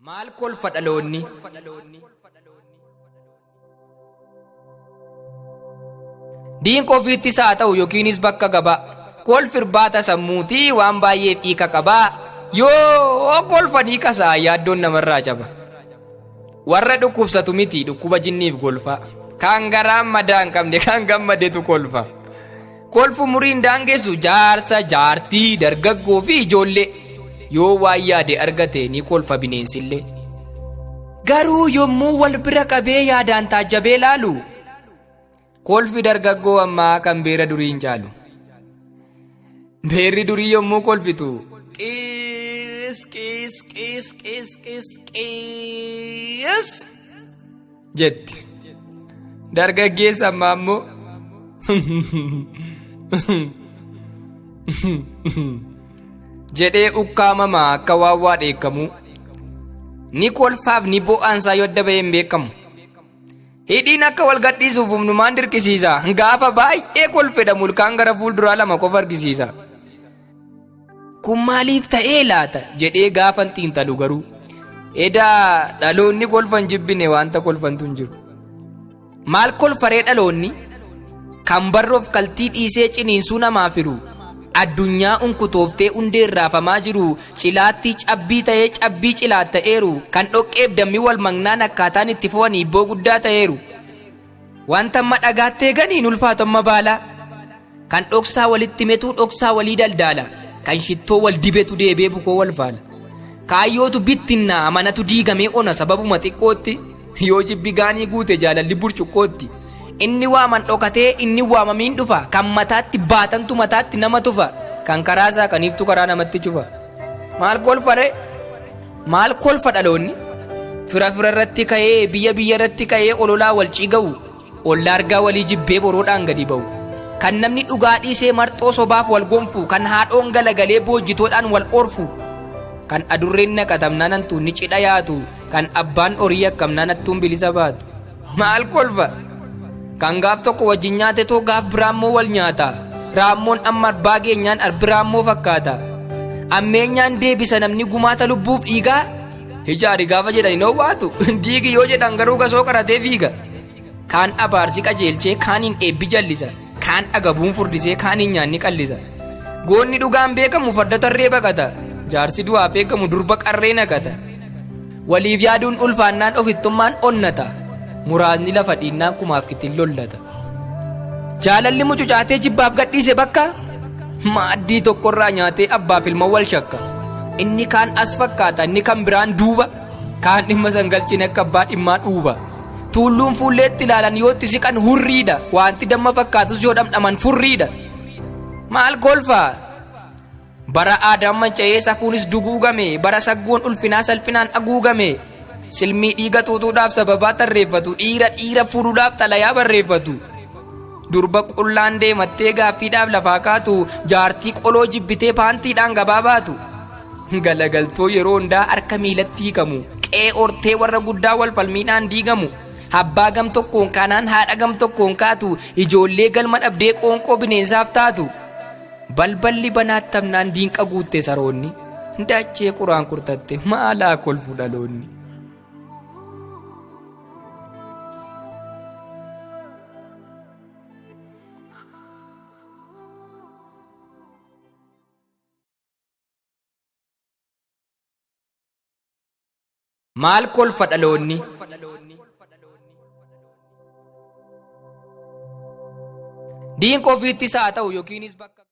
Maal kolfa dhaloonni? Diinqa ofiittis haa ta'u yookiinis bakka gabaa. Kolfi irbaata sammuutii waan baay'eef hiika qabaa. Yoo kolfanii kasaa yaaddoon namarraa caba. Warra dhukkubsatu miti dhukkuba jinniif golfa. Kan garaan madaa hin qabne kan gammadetu kolfa. Kolfu umuriin daangessu jaarsa, jaartii, dargaggoo fi ijoollee. Yoo waan yaade argate ni kolfa bineensillee. Garuu yommuu wal bira qabee yaadaan taajjabee laalu kolfi dargaggoo ammaa kan beera durii hin caalu. Beerri durii yommuu kolfitu qiis qiis qiis qiis qiis qiis jetti. Dargaggeessa ammaa immoo jedhee ukkaamama akka waan waa dheekkamuu. Ni kolfaaf ni bo'aansaa yoo adda bahee hin beekamu. Hidhiin akka wal gadhiisuuf humnumaan dirqisiisa. Gaafa baay'ee kolfedha mulkaan gara fuulduraa lama qofa argisiisa. Kun maaliif ta'ee laata jedhee gaafan xiinxalu garuu. Edaa dhaloonni kolfan jibbine wanta kolfantu hin jiru. Maal kolfaree dhaloonni? Kan barroof kaltii dhiisee ciniinsuu namaa firu. Addunyaa unkutooftee hundeen raafamaa jiru cilaattii cabbii ta'ee cabbii cilaat ta'eeru kan dhoqqeef dammi wal maknaan akkaataan itti fo'an hiibboo guddaa ta'eeru. Wanta amma dhagaatti eeganiin ulfaatu amma baalaa. Kan dhoksaa walitti metuu dhoksaa walii daldaala. Kan shittoo wal dibetu deebee bukoo wal faala. Kaayyootu bittinnaa amanatu diigamee ona sababuma xiqqootti. Yoo jibbi gaanii guute jaalalli burcuqqootti. Inni waaman dhokatee inni waamamiin dhufa. Kan mataatti baatantu mataatti nama tufa. Kan karaa saaqaniiftu karaa namatti cufa. Maal kolfare? Maal kolfa dhaloonni? Fira fira irratti ka'ee biyya biyya irratti ka'ee ololaa wal ciiga'u. Olla argaa walii jibbee boroodhaan gadi ba'u. Kan namni dhugaa dhiisee marxoo sobaaf wal gonfu, kan haadhoon galagalee boojjitoodhaan wal orfu, kan adurreen naqatamnaan hantuunni cidha yaatu, kan abbaan horii yakkamnaan hattuun bilisa baatu. Maal kolfa? Kan gaaf tokko wajjin nyaate too gaaf biraammoo wal nyaata. Raammoon amma arbaa geenyaan arbi raammoo fakkaata. Ammeenyaan deebisa namni gumaata lubbuuf dhiigaa. Ijaari gaafa jedhan hin owwaatu. Diigi yoo jedhan garuu gasoo qaratee fiiga. Kaan abaarsi qajeelchee kaaniin eebbi jallisa. Kaan agabuun furdisee kaaniin nyaanni qallisa. Goonni dhugaan beekamu farda tarree baqata. Jaarsi du'aaf eegamu durba qarree naqata. Waliif yaaduun ulfaannaan ofittummaan onnata. Muraasni lafa dhiinnaan kumaaf kitin lollata. Jaalalli mucucaatee jibbaaf gadhiise bakka maaddii tokkorraa nyaatee abbaaf ilma wal shakka. Inni kaan as fakkaata inni kan biraan duuba kaan dhimma san galchine akka abbaa dhimmaa dhuuba. Tuulluun fuulleetti ilaalan yoo itti siqan hurriidha wanti damma fakkaatus yoo dhamdhaman furriidha. Maal kolfaa? Bara aadaan manca'ee safuunis duguugame, bara saggoon ulfinaa salphinaan aguugame, silmii dhiiga xuuxuudhaaf sababaa tarreeffatu, dhiira dhiira fuudhuudhaaf xalayaa barreeffatu. Durba qullaan deemattee gaaffiidhaaf lafaa kaatu, jaartii qoloo jibbitee paantiidhaan gabaa baatu. Galagaltoo yeroo hundaa harka miilatti hiikamu, qe'ee hortee warra guddaa wal falmiidhaan diigamu. Abbaa gam tokkoon kaanaan haadha gam tokkoon kaatu, ijoollee galma dhabdee qoonqoo bineensaaf taatu. Balballi banaattamnaan diinqa guutte saroonni. Dachee quraan kurtatte maalaa kolfu dhaloonni. Maal kolfa dhaloonni? Diinqa ofiittis haa ta'u yookiinis bakka.